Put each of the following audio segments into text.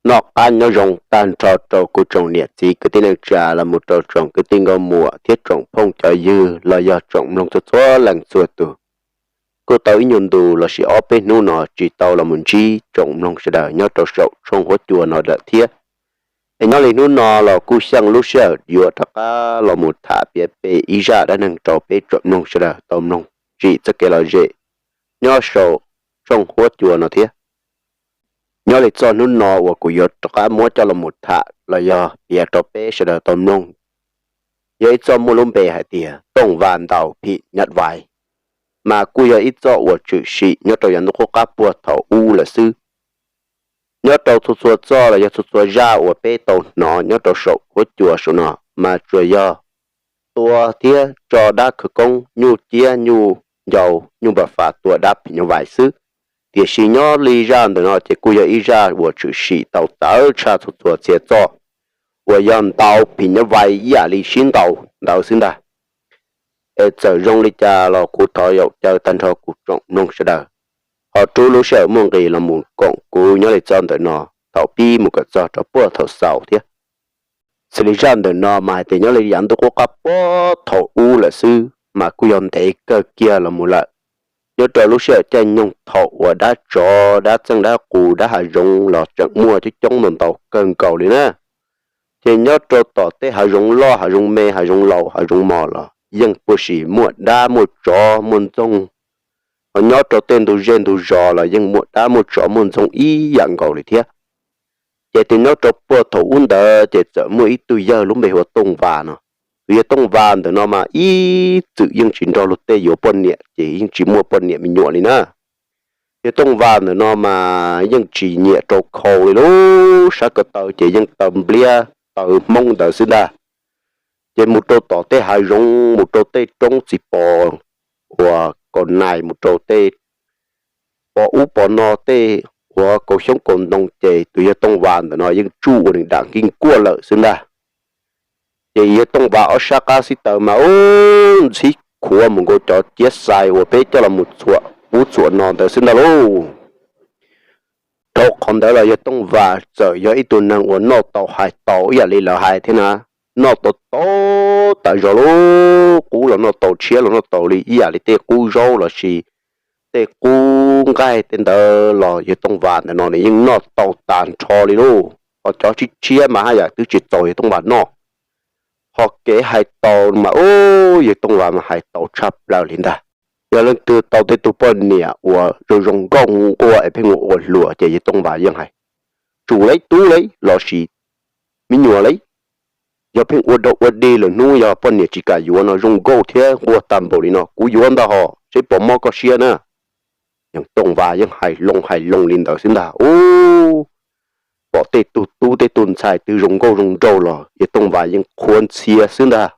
Noj qab nyob zoo tag nrho rau kuv tsoom niam txiv kwv tij neej tsa los mus rau tsoom kwv tij nkauj muam thiab tsoom phooj cov ywg los yog tsoom mloog txhua txhua leej txhua tus. Kuj tau ib nyuag ntu lossis ob peb hnub no tsis tau los mus ntsib tsoom mloog sawv daws nyob rau saum tshooj huab cua no lawm thiab. Es nyob li hnub no los kuj xyeej lub sij hawm yuav rov qab los mus tham piav pem ib zaj dab neeg rau peb tsoom mloog sawv daws tau mloog tsim txoj kev lom zem nyob saum tshooj huab cua no thiab. Nyob li txoj hnub no uas kuv yuav rov qab muab coj los mus tham los yog piav rau peb sawv daws tau mloog, yog ib txoj muaj lub npe hais tias Tooj Vas ntaus phim nyuj vais, mas kuj yog ib txoj uas tshwm sim nyob rau yav ntuj qub qab puag thaum ub lawm xwb. Nyob rau txhua txhua txoj los yog txhua txhua zaj uas peb tau hnov nyob rau saum huab cua saum no mas tsuas yog tua thiab tso dab khawv koob, nyuj ciab nyuj ncau, nyuj npam fas tua dab phim nyuj vais xwb. Tiam sis nyob li zaj ntawm no ces kuj yog ib zaj uas tshwm sim tau txawv tshaj txhua txhua txhia txoj uas yog ntaus phim nyuj vais ib yam li sib ntaus ntawd xwb ntag. Es txawm zoo li cas los kuv thov yaum caw tag nrho kuv tsoom mloog sawv daws ho rub lub sij hawm muaj nqis los mus koom kuv nyob li txoj ntawm no thaum pib mus kom txog rau puag thaum xaus thiab. Xws li zaj ntawm no mas hais tias nyob li yav ntuj qub qab puag thaum ub lawm xwb mas kuj yog ntev kawg kiag los mus lawm. Nyob rau lub sij hawm caij nyoog thaum uas dab tsov dab txeej dab qus dab hav zoov los tseem muaj coob coob ntau ntau kawg nkaus li na. Ces nyob rau tom tej hav zoov loj hav zoov me hav zoov laus hav zoov mos los yeej puas sim muaj dab muaj tsov muaj ntxoog. Ho nyob rau tej ntug zej ntug zos los yeej muaj dab muaj tsov muaj ntxoog ib yam nkaus li thiab. Ces tias nyob rau puag thaum ub ntawd ces txawm muaj ib tug yawg lub npe hu ua Tooj Vas no. Tus yawg Tooj Vas ntawm no mas ib txwm yeej tsis nrog luag tej yuav poj niam ces yeej tsis muaj poj niam me nyuam li na. Yawg Tooj Vas ntawm no mas yeej tsis nyiam rau khau li lub sab ko taw ces yeej taw npliab taw hmoob ntawd xwb ntag. Ces mus rau tom tej hav zoov mus rau tej roob txiv pos uas kaus nais mus rau tej pos ub pos no tej uas kaus xyoob kaus ntoo ces tus yawg Tooj Vas ntawm no yeej tsuj ua neeg dam nkeeg kuaj lawm xwb ntag. Ces yawg Tooj Vas ob sab qab xib taws mas ub ntxhib khuav mus nkaus cov ciab xais uas peb coj los mus txhuam ub txhuam no ntawd xwb ntag lauj. Dhau qhov ntawd los yawg Tooj Vas txawm yog ib tug neeg uas noj tau hais tau ib yam li lawv hais thiab na. Noj tau tau tas zog lub qub los noj tau tshiab los noj tau li ib yam li tej qub zaub lossis tej qub nqaij tej ntawd los yawg Tooj Vas ntawm no nws yeej noj tau tas nrho li lauj. Ho cov tshiab tshiab mas haj yam twb tsis txaus yawg Tooj Vas noj. Ho kev hais tau mas ub yawg Tooj Vas mas hais tau tshaj plaws li ntag. Yog leej twg tau tej tug poj niam uas zoo zoo nkauj nquag es pheej ua ua hluas ces yawg Tooj Vas yeej hais, tsum lauj tub lauj lossis me nyuam lauj, yog pheej ua dog ua dig lawm hnub yog poj niam tsis kam yuav no zoo nkauj thiab nquag tag npaum li no kuv yuav ntag ho seb puas mob koj siab na. Yawg Tooj Vas yeej hais loo hais loo li ntawd xwb ntag ub. Pom tej tug tub tej tug ntxhais twg zoo nkauj zoo nraug los yawg Tooj Vas yeej qhuav ntxhias xwb ntag.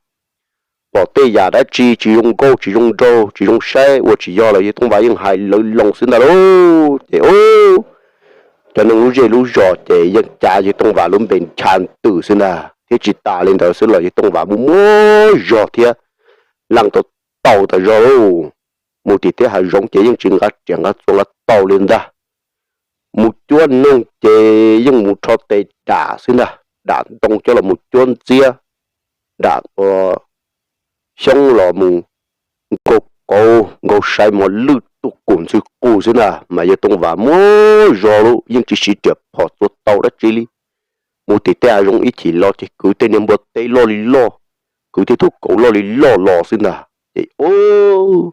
Pom tej yam dab tsi tsis zoo nkauj tsis zoo nraug tsis zoo saib ua tsis yog los yawg Tooj Vas yeej hais lawv loo xwb ntag lauj. Ces ub, cov neeg lub zej lub zos ces yeej cav yawg Tooj Vas lub npe ncha ntws xwb ntag. Thiab tsis tas li ntawd xwb los yawg Tooj Vas mus muaj zog thiab leej tau tau tas zog lauj. Mus tim tej hav zoov ces yeej tsis nqa riam nqa txuas nqa taus li ntag. Mus cuab noog ces yeej mus rho tes dam xwb ntag, dam ntoo coj los mus cuab ntxiab, dam xyoob los mus nkaug kauv nkaug sai mos lwj tuj kum ntxwg qus xwb ntag. Mas yawg Tooj Vas muaj zog lauj yeej tsis siv riam phom txuas tau dab tsi li. Mus tim tej hav zoov ib chim los ces kwv tej niag npua teb loj li loj, kwv tej tug kauv loj li loj los xwb ntag. Ces ub,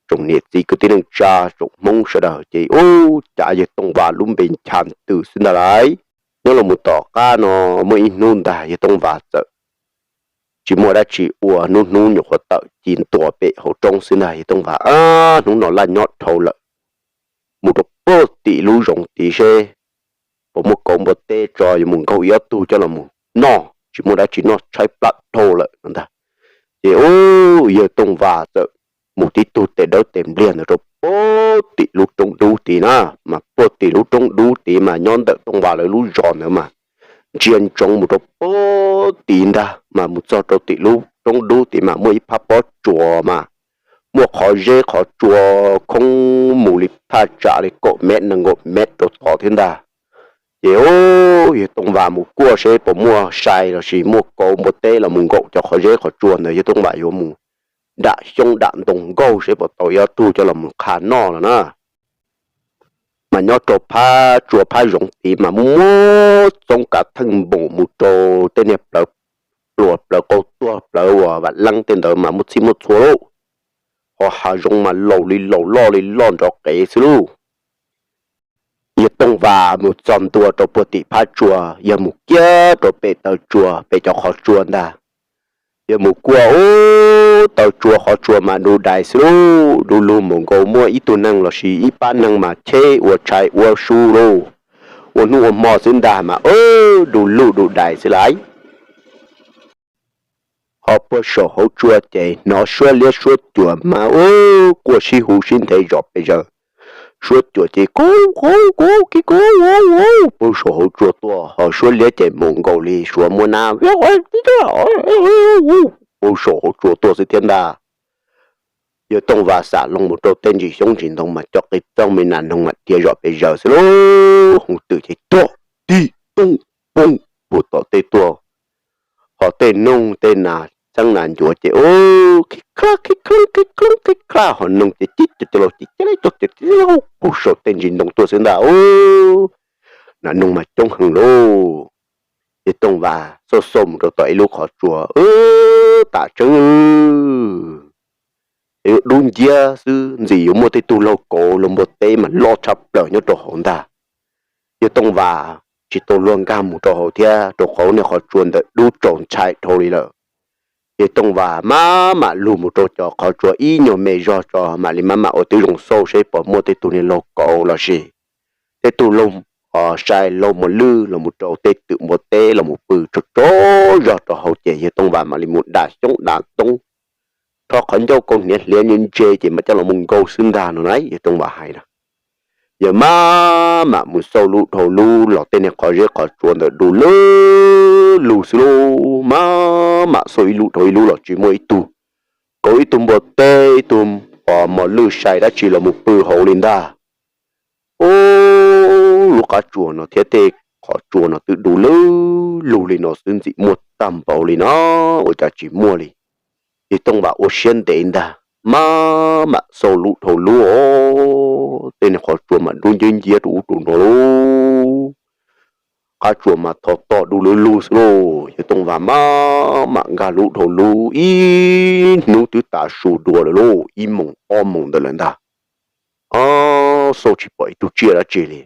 tsoom niam txiv kwv tij neej tsa tsoom Hmoob sawv daws ces ub, cav yawg Tooj Vas lub npe ncha ntws xwb ntag lauj. Nyob los mus tom qab no muaj ib hnub ntag yawg Tooj Vas txawm tsis muaj dab tsi ua, hnub hnub nyuam qhuav tawm ci ntua pem hauv roob xwb ntag. Yawg Tooj Vas, ab, hnub no laj nyob dhau lawm, mus rau puag tim lub zoov tid seb puas muaj kauv npua teb tso yuav mus nkaug ib ob tug coj los mus noj, tsis muaj dab tsi noj tshaib plab dhau lawm no ntag. Ces ub, yawg Tooj Vas txawm mus tib tug tes dawb tes npliag ntawd rau puag tim lub roob dub tid na. Mas puag tim lub roob dub tid mas nyob ntawm Tooj Vas lawv lub zos ntawd mas ntsia ntsoov mus rau puag tid ntag. Mas mus txog rau tim lub roob dub tid mas muaj ib phab pob tsuas mas muaj qhov zeb qhov tsua khoob mus li thaj tsam li kaum mev nees nkaum mev rau tod thiab ntag. Ces yawg Tooj Vas mus kuaj seb puas muaj sai los sis muaj kauv npua teb los mus nkaum cov qhov zeb qhov tsua ntawd, yawg Tooj Vas yuav mus dam xyoob dam ntoo nkaug seb puas tau ib tug coj los mus qha noj los na. Mas nyob rau phab tsua phab zoov tid mas muaj muab txoob kav theej npoos mus rau tej niag plawv pluas plawv qau tuag plawv uas vam leeb tej ntawd mas muaj txhij muaj txhua lauj. Ho hav zoov mas laus li laus loj li loj nrov qees xwb lauj. Yawg Tooj Vas mus txog ntua rau puag tim phab tsua, yawg mus kiag rau pem taw tsua pem cov qhov tsua ntag. Yawg mus kuaj ub taw tsua qhov tsua mas du dais xwb lauj, du lug mus nkaus muaj ib tug neeg los sis ib pab neeg mas cheb ua tshais ua su lauj, ua hnub ua hmo xwb ntag mas du lug du dais xwb lauj. Ho puag saum hauv tsua ces hnov suab liab suab cuam mas ub quaj sib hu sib nthe zom pes zaws. Suab cuam ces kub kub kub kib kub puag saum hauv tsua tuaj, ho suab liab ces mus nkaus li suav muab nab puag saum hauv tsua tuaj xwb thiab ntag. Yawg Tooj Vas xam loo mus rau tej ntsis xyoob ntsis ntoo mas cov qe txooj me nas noog mas dhia zom pes zaws xwb lauj, hu twm ces tog tig tooj pooj puag tom tej tuaj. Ho tej noog tej nas txheeb nas ncuav ces ub khib khlab khib khloob khib khloob khib khlab, ho noog ces cib cov cov laus ces cib cov cov puag saum tej ntsis ntoo tuaj xwb ntag ub. Nas noog mas coob heev lauj. Yawg Tooj Vas xauj xauj mus rau tom ib lub qhov tsua ub, tam tseeb es dub nciab xwb ntxim yuav muaj tej tug laug kauv laug npua teb mas loj tshaj plaws nyob rau hauv ntag. Yawg Tooj Vas tsis tau luag nkag mus rau hauv thiab rau qhov niag qhov tsua ntawd dub tsaus ntshai dhau li lawm. Yawg Tooj Vas maj mam lug mus rau cov qhov tsua ib nyuag me zog tso mam li maj mam ua tib zoo xauj seb puas muaj tej tug niag laug kauv los sis tej tug laug sai laug mos lwj los mus rau tej twm npua teb los mus pw tsaug tsaug zog rau hauv ces yawg Tooj Vas mam li mus dam xyoob dam ntoo, rho qhov ncauj kaus hniav hliav ntse ntse ces mam coj los mus nkaug xwb ntag no na, yawg Tooj Vas hais na. Yawg maj mam mus xauj lub dhau lub los tej niag qhov zeb qhov tsua ntawd du lug lug xwb lauj, maj mam xauj ib lub dhau ib lub los tsis muaj ib tug kauv ib tug npua teb ib tug mos lwj sai dab tsi los mus pw hauv li ntag. Ub, lub qab tsuas no thiab tej qhov tsua no twb du lug lug li no xwb ntxim muaj tag npaum li no, ua cas tsis muaj li. Yawg Tooj Vas ua siab ntev ntag, maj mam xauj lub dhau lub os, tej niag qhov tsua mas dub nciab nciab rau ub rau no lauj. Qab tsuas mas tho tog du lug lug xwb lauj. Yawg Tooj Vas maj mam nkag lub dhau lub ib hnub twb tav su dua lawm lauj, ib moos ob moos ntawd lawm ntag. Ob, xauj tsis pom ib tug tsiaj dab tsi li.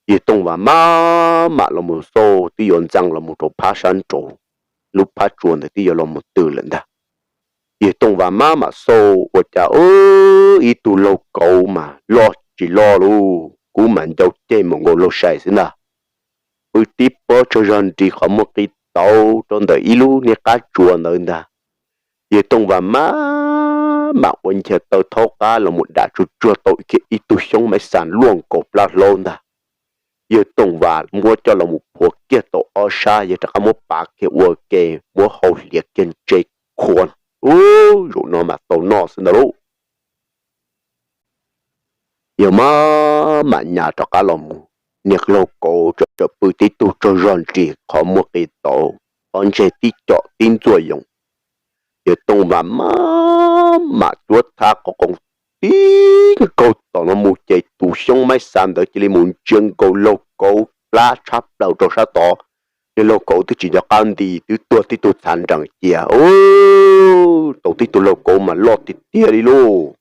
Yawg Tooj Vas maj mam los mus xauj twb yuav ntxeev los mus rau phab sab nraud, lub phab tsua ntawd twb yuav los mus tw lawm ntag. Yawg Tooj Vas maj mam xauj ua cas ib tug laug kauv mas loj tsis loj lauj, kub mas ncau ceg mus nkaus laug sai xwb ntag. Pw tib pob tsaug zog nrig qhov muag qis tauv rau ntawm ib lub niag qab tsua ntawd ntag. Yawg Tooj Vas maj mam ua nchav taw thaub qab los mus dam tsuag tsuag tau kiag ib tug xyoob maiv xas luaj nkaus plab hlaub ntag. Yawg Tooj Vas muab coj los mus phua kiag tau ob sab, yawg rov qab muab pav kiag ua ke, muab hau hliav kiag ntse khuav, ub, zaum no mas tau noj xwb ntag lauj. Yawg maj mam nyas rov qab los mus, niag laug kauv tseem pw tib tug tsaug zog nrig qhov muag qis tauv, pob ntseg tib com tib ntxuaj yoos. Yawg Tooj Vas maj mam cuab thab qhov qoos tib nkaug tom no mus ces tus xyoob maiv xas ntawd cia li mus ntsia nkaus laug kauv plab tshab plaws rau sab tod. Niag laug kauv twb tsis nco qab nti twb tuag tib tug txhav nrees cia, ub, tau tib tug laug kauv mas loj tiag tiag li lauj.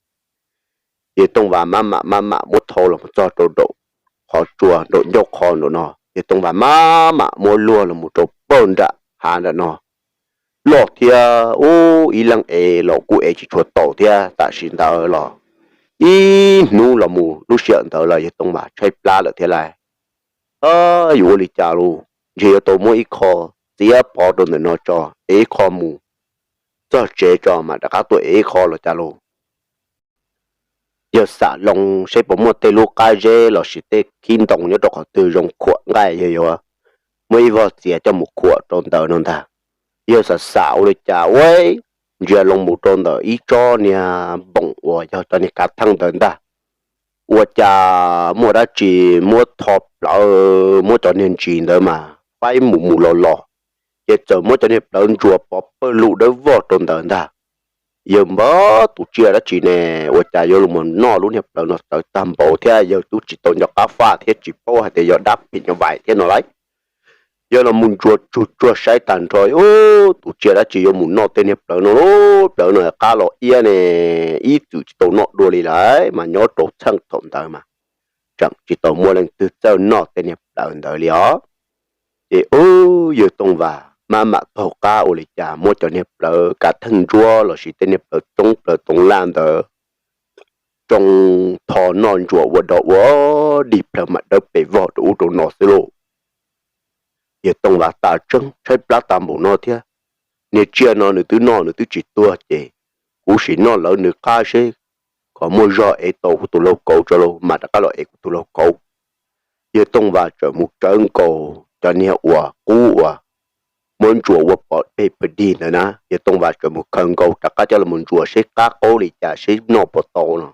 Yawg Tooj Vas maj mam maj mam muab thau los mus txog rau nraum qhov tsua nraum ncauj qhov nraum no, Yawg Tooj Vas maj mam muab luag los mus rau pawg nram hav nram no. Loj thiab, ub, ib leeg ev los kuj ev tsis tshua tau thiab, tam sim ntawd los ib hnub los mus lub sij hawm ntawd los Yawg Tooj Vas tshaib plab lawm thiab lauj. Yuav ua li cas lauj, ntshe yuav tau muab ib qho txiav pov rau ntawm no tso, ev ib qho mus txog tsev tso mas rov qab tuaj ev ib qho los cas lauj. Yawg xam loo seb puas muaj tej lub qab zeb los sis tej khib ntoo nyob rau qhov twg zoo khuam nqaij, yawg yuav muab ib vog txiav coj mus khuam rau ntawd no ntag. Yawg xam xam ua li cas ua ntsia loo mus rau ntawm ib tsob niag npoom uas yog cov niag kav theej ntawd ntag. ua cas muaj dab tsi muab tho plawv, muab cov niag ntsis ntawd mas faib mus mus los los, ces txawm muab cov niag plawv ntsuas pov pawg lug dawb vog rau ntawd ntag. Yawg npawg, tus tsiaj dab tsi ne, ua cas yuav los noj lub niag plawv no txawv tag npaum thiab, yawg twb tsis tau nco qab faj thiab tsis paub hais tias yog dab phim nyuj vais thiab no lauj. Yawg los mus ntsuas tsuag tsuag saib tag nrho, ub, tus tsiaj dab tsi yuav mus noj tej niag plawv no lauj, plawv no qab los iab ne, ib txwm tsis tau noj dua li lawm mas nyob rau txheej thaum ntawd mas tseem tsis tau muaj leej twg txawj noj tej niag plawv ntawd li os. Ces ub, yawg Tooj Vas maj mam taug qab ua li cas muab cov niag plawv kav theej ntsuab los sis tej niag plawv txoob plawv toov laj ntawd tsoo tho noj ntsuas ua dog ua dig plawv mam dawb pes vog rau ub rau no xwb lauj. Yawg Tooj Vas tas tseeb, tshaib plab tag npaum no thiab, niag tsiaj no nws twb noj nws twb tsis tuag ces kuv sim noj lawv nws qab seb, qhov muaj zog es tau kuv tus laug kauv tso lauj, mam rov qab los es kuv tus laug kauv. Yawg Tooj Vas txawm mus tsawv nkaus cov niag uas qub uas muab ntsuas ua pov peg pawg dig ntawd na, yawg Tooj Vas txawm mus khaws nkaus rov qab coj los mus ntsuas seb qab qaub li cas seb noj puas tau no.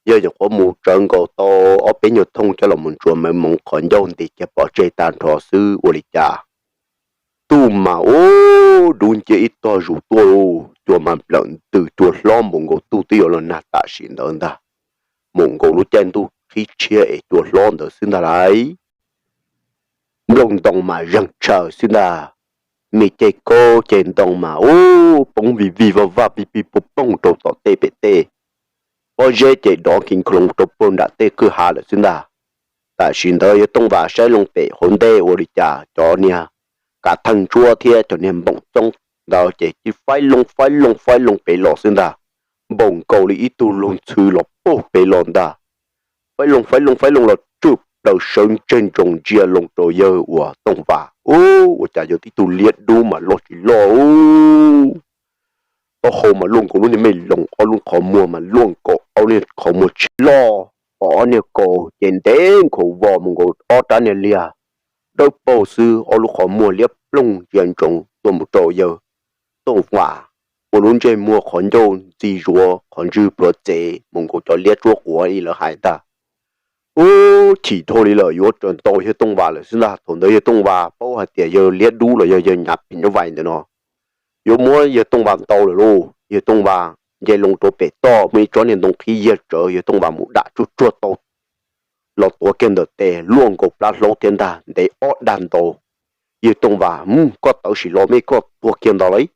Yawg nyuam qhuav mus tsawv nkaus tau ob peb nyuag thooj coj los mus ntsuas mawv moov qhov ncauj nti kiag pov tseg tag nrho xwb ua li cas, tuj mas ub, dub nciab ib tog zus tuaj lauj, cua mas nplawm ntws, cua hlob npaum nkaus tuj twb yuav los nag tam sim ntawd ntag, npaum nkaus lub caij ntuj qhib tshiab es cua hlob ntawd xwb ntag lauj. Nplooj ntoo mas zeeg tshaws xwb ntag, me ceg kaub ceg ntoo mas ub, poob vij vij vaj vaj pij pij pooj pooj rau tom tej pem tej, pob zeb ces dov ki nkloov rau puag nram tej kwj ha lawm xwb ntag. Tam sim ntawd yawg Tooj Vas saib loo pem hauv ntej ua li cas cov niag kav theej ntsuab thiab cov niag npoom txoob ntawd ces cia faib loo faib loo faib loo pem los xwb ntag, npaum nkaus li ib tug luag ntxhw los puag pem los ntag. Faib loo faib loo faib loo los tswj plaws sawv ntseg ntsoov ntsia loo rau yawg uas Tooj Vas, ub, ua cas yog tib tug liab dub mas loj tsis loj ub, taub hau mas luaj nkaus lub niag me loos, ob lub qhov muag mas luaj nkaus ob lub niag qhov muag tsis loj, ob niag kaus ces ntev nkhaus vos mus nkaus ob rab niag liag, dawb paug xwb, ob lub qhov muag liab ploog ntsia ntsoov tuaj mus rau yawg Tooj Vas, ua lub ntsej muag qhov ncauj ntxi zuav qhov ntswg pluav txev mus nkaus cov liab tsuab quav li lawv hais ntag. Ub, chim dhau li lawm, yuav raws ntaus yawg Tooj Vas lawm xwb ntag. Thaum ntawd yawg Tooj Vas paub hais tias yawg liab dub los yog yawg nyav phim nyuj vais ntawm no yuav muab yawg Tooj Vas ntaus lawm lauj. Yawg Tooj Vas nce loo rau pem toj muaj ib tsob niag ntoo qhib yiag tsawv, yawg Tooj Vas mus dam tsuag tsuag tau los tuav kiag ntawm tes luaj nkaus plab hlaub thiab ntag, ntev ob dag ntau. Yawg Tooj Vas, koj tawv sim los mas koj tuag kiag ntag lauj.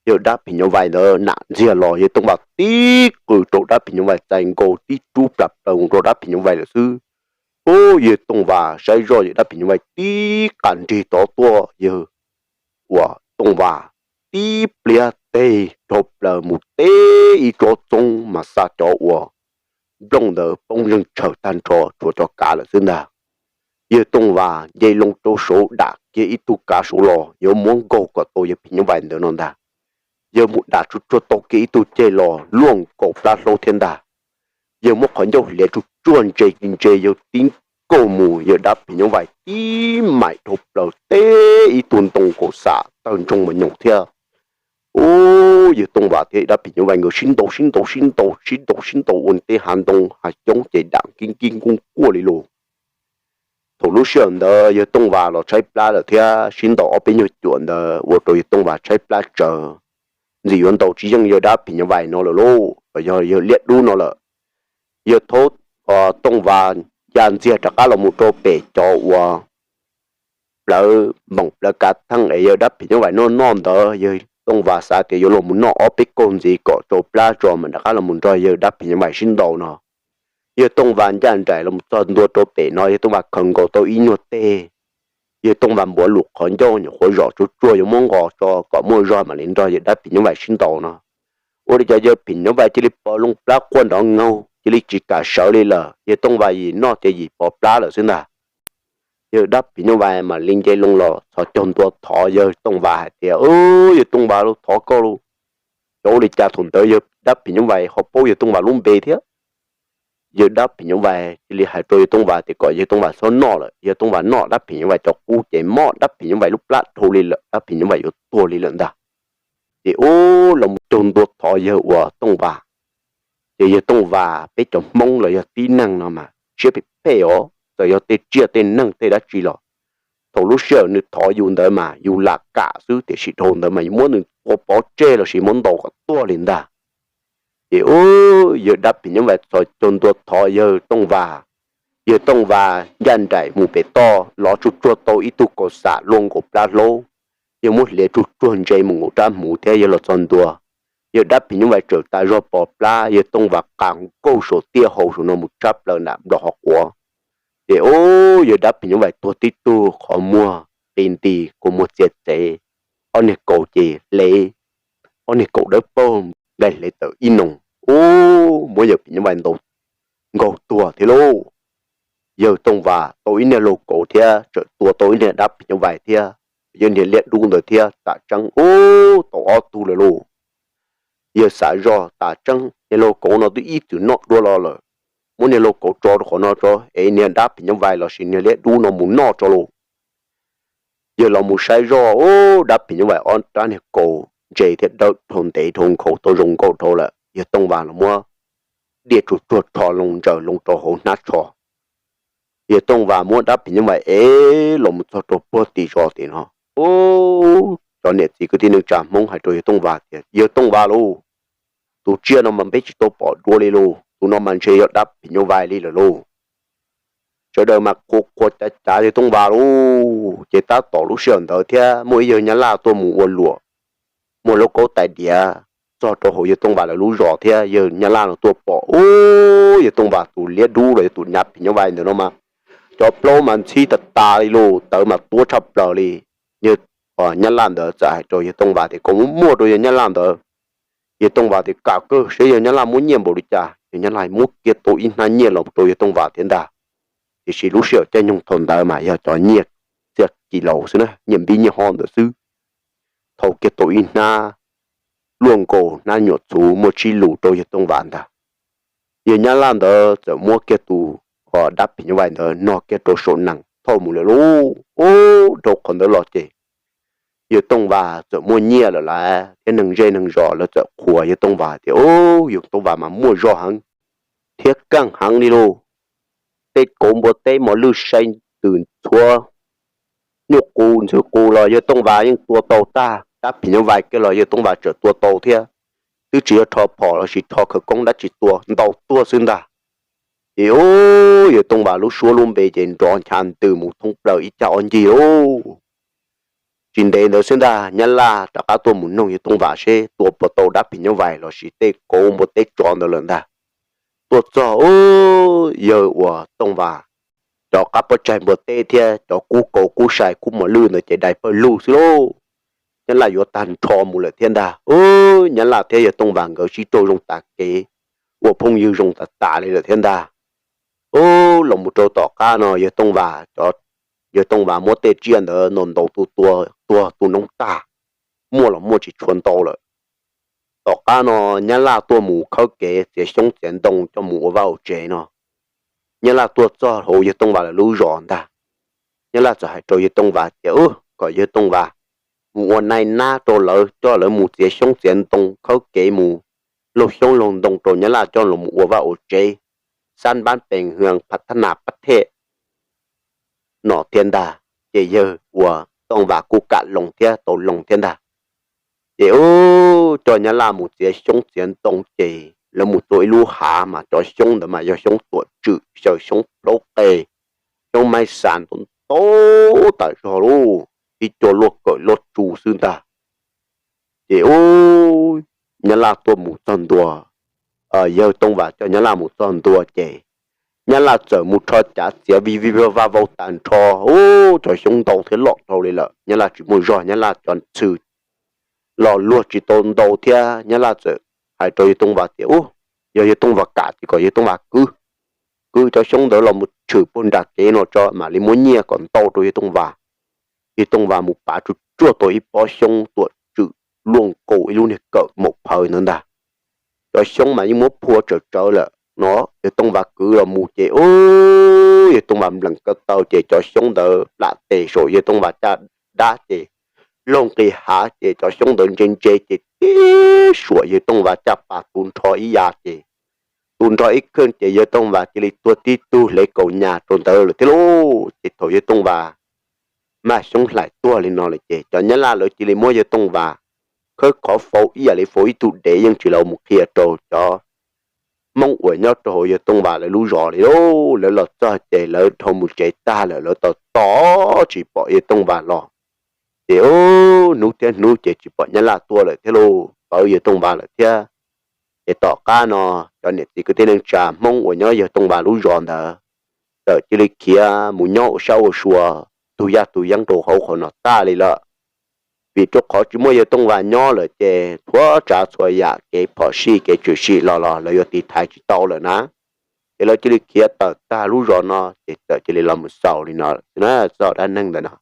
Yawg dab phim nyuj vais ntawd nam ntxiag los, yawg Tooj Vas tib qws rau dab phim nyuj vais txais nkaus tib rub plas plaws mus rau dab phim nyuj vais lawm xwb. Ub, yawg Tooj Vas saib zoj yawg dab phim nyuj vais tib qas nrig tod tuaj, yawg uas Tooj Vas tib pliag teg dhau plaws mus teb ib tsob txoob mas xa cov uas nplooj ntawd poob zeeg tshaws tag nrho tshuav cov kav lawm xwb ntag. Yawg Tooj Vas nce loo rau saud dam kiag ib tug kav saud los yuav muab nkaug kom tau yawg phim nyuj vais ntawd no ntag. Yawg mus dam tsuag tsuag tau kiag ib tug ceg los luaj nkaus plab hlaub thiab ntag. Yawg muab qhov ncauj hliav tsuag tsuag ntse ntse, yawg tib nkaug mus, yawg dab phim nyuj vais tib maim dhau plaws teb ib tug ntoo nkaus xam tawg ntsoog mas nyoos thiab. Ub, yawg Tooj Vas thiab dab phim nyuj vais nkawd sib ntaus sib ntaus sib ntaus sib ntaus sib ntaus ua tej hav ntoo hav xyoob ces dam kib kib nkuj kuaj li lus. Thaum lub sij hawm ntawd yawg Tooj Vas los tshaib plab lawm thiab, sib ntaus ob peb nyuag cuam ntawd ua rau yawg Tooj Vas tshaib plab tsawv, ntxim yuav ntaus tsis yeej yawg dab phim nyuj vais no lawm lauj, los yog yawg liab dub no lawm. Yawg thaub Tooj Vas ya ntxiag rov qab los mus rau pem cov uas plawv npoom plawv kav theej es yawg dab phim nyuj vais noj noj ntawd, yawg Tooj Vas xav tias yuav los mus noj ob peb kaug ntxiv kom tsau plab tso mas rov qab los mus nrog yawg dab phim nyuj vais sib ntaus no. Yawg Tooj Vas ncaj nraim los txog ntua rau pem no, yawg Tooj Vas khaws nkaus tau ib nyuag teg. Yawg Tooj Vas npuav lus qhov ncauj nyuam qhuav zom tsuag tsuag yuav muab nqos tso kom muaj zog mam li nrog yawg dab phim nyuj vais sib ntaus no. Ua li cas yawg phim nyuj vais cia li pov loo plab quaj nrov nkaug, cia li tsis kam sawv li lawm. Yawg Tooj Vas yim noj ces yim pov plab lawm xwb ntag. Yawg dab phim nyuj vais mam li nce loo los txhos caug ntua thov yawg Tooj Vas hais tias, Yawg Tooj Vas lauj, thov koj lauj, cov ua li cas thaum ntawd yawg dab phim nyuj vais ho paub yawg Tooj Vas lub npe thiab. Yawg dab phim nyuj vais cia li hais rau yawg Tooj Vas tias kom yawg Tooj Vas txhob noj lawm, yawg Tooj Vas noj dab phim nyuj vais cov qub ces mob dab phim nyuj vais lub plab dhau li lawm, dab phim nyuj vais yuav tuag li lawm ntag. Ces ub, los mus caug ntua thov yawg uas Tooj Vas, Ces yawg Tooj Vas, peb cov Hmoob los yog tib neeg no mas siab phem phem os, txawm yog tej tsiaj tej neeg tej dab tsi los thaum lub sij hawm nws thov yus ntawd mas yus lam kam xwb, tiam sis dhau ntawd mas yus muab nws tua pov tseg los sis muab ntaus kom tuag li ntag. Ces ub, yawg dab phim nyuj vais txhos caug ntua thov yawg Tooj Vas. Yawg Tooj Vas ncaj nraim mus pem toj los tsuj tsuag tau ib tug kaus xam luaj nkaus plab hlaub. Yawg muab hliav tsuj tsuag ntse mus nkaus rab hmuv thiab yawg los txog ntua, yawg dab phim nyuj vais tsaws tas zog pos plab, yawg Tooj Vas qas nkaug saum tiaj hau saum no mus tshab plaws nram nplos hov quav. Ces ub, yawg dab phim nyuj vais tuag tib tug qhov muag qi nti, kua muag txias txev, ob niag kaus ces hle, ob niag kaus dawb paug nqaij hle tawm ib noo. Ub, muab yawg phim nyuj vais ntaus nkaug tuag thiab lauj. Yawg Tooj Vas tau ib niag laug kauv thiab tseem tua tau ib niag dab phim nyuj vais thiab, yawg niag liab dub ntawd thiab, tam tseeb ub tau ob tug lawm lauj. Yawg xav zog tas tseeb niag laug kauv no twb ib txwm noj dua los lawm, muab niag laug kauv tso rau qhov no tso es niag dab phim nyuj vais los sis niag liab dub no mus noj tso lauj. Yawg los mus saib zoj, ub, dab phim nyuj vais ob rab niag kaus ntse thiab dawb dhau ntev dhau nkhaus tau zoo nkauj dhau lawm. Yawg Tooj Vas los muab diaj tsuag tsuag rho loo ntsaws loo rau hauv hnab tsho. Yawg Tooj Vas muab dab phim nyuj vais ev los mus txog rau puag tim zos tim no. Ub, cov niam txiv kwv tij neej tsa Hmoob hais rau yawg Tooj Vas tias, yawg Tooj Vas lauj, tus tsiaj no mas peb tsis tau pom dua li lauj, tus no mas ntshe yog dab phim nyuj vais li lawm lauj. Sawv daws mas qhuas qhuas cav cav yawg Tooj Vas lauj. Ces tab tom lub sij hawm ntawd thiab muaj ib yawg Nyab Laj tuaj mus ua luam, muaj lub kaub tais diav txog rau hauv yawg Tooj Vas lawv lub zos thiab yawg Nyab Laj no tuaj pom, ub, yawg Tooj Vas tus liab dub los yog tus dab phim nyuj vais ntawm no mas cov plaub mas ntxhib tas tas li lauj, tawv mas tuab tshaj plaws li. Yawg Nyab Laj ntawd txawm hais rau yawg Tooj Vas tias kom muab muag rau yawg Nyab Laj ntawd. Yawg Tooj Vas tias kam kawg, saib yawg Nyab Laj muab nyiaj npaum li cas, yawg Nyab Laj muab kiag tau ib hnab nyiaj los rau yawg Tooj Vas thiab ntag. Tiam sis lub sij hawm caij nyoog thaum ntawd mas yog cov nyiaj txiaj kis laus xwb na, nyiaj npib nyiaj hob ntawd xwb. Thau kiag tau ib hnab luaj nkaus hnab nyuam txhuv muaj tsib lus rau yawg Tooj Vas ntag. Yawg Nyab Laj ntawd txawm muab kiag tus dab phim nyuj vais ntawd nog kiag rau saum nees thauj mus lawm lauj. Ub, dhau qhov ntawd los ces yawg Tooj Vas txawm muaj nyiaj lawm lawm thiab neeg zej neeg zos lawv txawm qhuas yawg Tooj Vas tias, ub, yawg Tooj Vas mas muaj zog heev thiab keej heev li lauj. Tej kauv npua teb mos lwj sai ntws ntxhuav nyuj qus ntxhw qus los yawg Tooj Vas yeej tua tau tag, dab phim nyuj vais kiag los yawg Tooj Vas tseem tua tau thiab. Twb tsis yog rho phom los sis rho khawv koob dab tsi tua, ntaus tuag xwb ntag. Ces ub, yawg Tooj Vas lub suab lub npe ces nrov ncha ntws mus thoob plaws ib cag ob ncig lauj. Tsis ntev ntawd xwb ntag, Nyab Laj rov qab tuaj mus noog yawg Tooj Vas seb tua puas tau dab phim nyuj vais los sis tej kauv npua teb tsov ntawd lawm ntag. Tuaj txog, ub, yawg uas Tooj Vas cov qab pob tsaig npua teb thiab cov kub kauv kub sai kub mos lwj ntawd ces dai pawg lug xwb lauj. Nyab Laj yuav tag nrho mus lawm thiab ntag. Ub, Nyab Laj thiab yawg Tooj Vas nkawd sib raug zoo tas kev, ua phooj ywg zoo tas tas li lawm thiab ntag. Ub, los mus rau tom qab no yawg Tooj Vas, yawg Tooj Vas muab tej tsiaj ntawd ntaus ntaus tua tua tuag tu noob tag, muaj los muaj tsis tshua ntau lawm. Tom qab no Nyab Laj tuaj mus khawb kev txiav xyoob txiav ntoo coj mus ua vaj ua tsev no, Nyab Laj tuaj txog hauv yawg Tooj Vas lawv lub zos ntag. Nyab Laj txawm hais rau yawg Tooj Vas tias, ub, kom yawg Tooj Vas mus ua nai nab rau lawv, coj lawv mus txiav xyoob txiav ntoo khawb kev mus laug xyoob laug ntoo rau Nyab Laj coj los mus ua vaj ua tsev, xab npab pees hwv phav thab nas pab thej no thiab ntag. Ces yawg uas Tooj Vas kuj kam loo thiab tau loo thiab ntag. Ces ub, coj Nyab Laj mus txiav xyoob txiav ntoo ces lawv mus txog ib lub hav mas cov xyoob ntawd mas yog xyoob tuam tswm xyaw xyoob plaub qe, xyoob maib xas ntau ntau tas zog lauj, ib co luaj kawm luaj tsu xwb ntag. Ces ub, Nyab Laj tuaj mus txog ntua, yawg Tooj Vas coj Nyab Laj mus txog ntua ces Nyab Laj txawm mus rho cav txiav vij vij vaj vaj vau tas nrho, ub, cov xyoob ntau thiab loj dhau li lawm, Nyab Laj tsis muaj zog, Nyab Laj cov ntxhw los luag tsis tau ntau thiab. Nyab Laj txawm hais rau yawg Tooj Vas tias, ub, yog yawg Tooj Vas kam ces kom yawg Tooj Vas kwv, kwv cov xyoob ntawd los mus tshwm puag nram kev no tso mam li muab nyiaj kom ntau rau yawg Tooj Vas. Yawg Tooj Vas mus pav tsuj tsuag tau ib pob xyoob tuam tswm luaj nkaus ib lub niag kawm maum phawv ntawd ntag. Cov xyoob mas yeej muab phua tsawv tsawv lawm no, yawg Tooj Vas kwv los mus ces ub, yawg Tooj Vas nplees ko taw ces cov xyoob ntawd plam tes saum yawg Tooj Vas caj dab ces laug nqis hav ces cov xyoob ntawd ntse ntse ces tib suam yawg Tooj Vas caj pas tu nrho ib ya ces tu nrho ib khawj ces yawg Tooj Vas cia li tuag tib tug hlev kaus nyas rau ntawd lawm thiab lauj. Ces thaum yawg Tooj Vas mag xyoob hlais tuag li no lawm ces cov Nyab Laj lawv cia li muab yawg Tooj Vas khawb qhov faus ib yam li faus ib tug dev yeej tsis los mus qhia rau cov Hmoob uas nyob rau hauv yawg Tooj Vas lawv lub zos li lauj. Lawv los txog ces lawv dhau mus tsev tag lawm, lawv tos tos tsis pom yawg Tooj Vas los. Ces hnub thiab hnub ces tsis pom Nyab Laj tuaj lawm thiab lauj, pawv yawg Tooj Vas lawm thiab. Ces tom qab no cov niam txiv kwv tij neej tsa Hmoob uas nyob yawg Tooj Vas lub zos ntawd txawm cia li khiav mus nyob ua sab ua sua, tug yaj tug yeeb rau hauv qhov no tag li lawm. Vim rau qhov tsis muaj yawg Tooj Vas nyob lawm ces txhua tsav txhua yam kev phom sij kev tshwm sim los los lawv yuav tiv thaiv tsis tau lawm na. Ces lawv cia li khiav tawm tag lub zos no ces txawm cia li los mus xaus li no xwb na txog dab neeg ntawm no.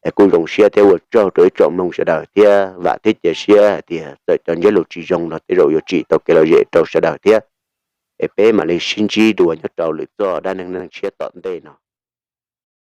Es kuj zoo siab thiab ua tsaug rau ib tsoom mloog sawv daws thiab vam thiab cia siab hais tias txawm cov ntsiab lus tsis zoo los tej zaum yuav tsim tau kev lom zem rau sawv daws thiab. Es peb mam li sib ntsib dua nyob rau lwm txoj dab neeg neeg tshiab tom ntej no.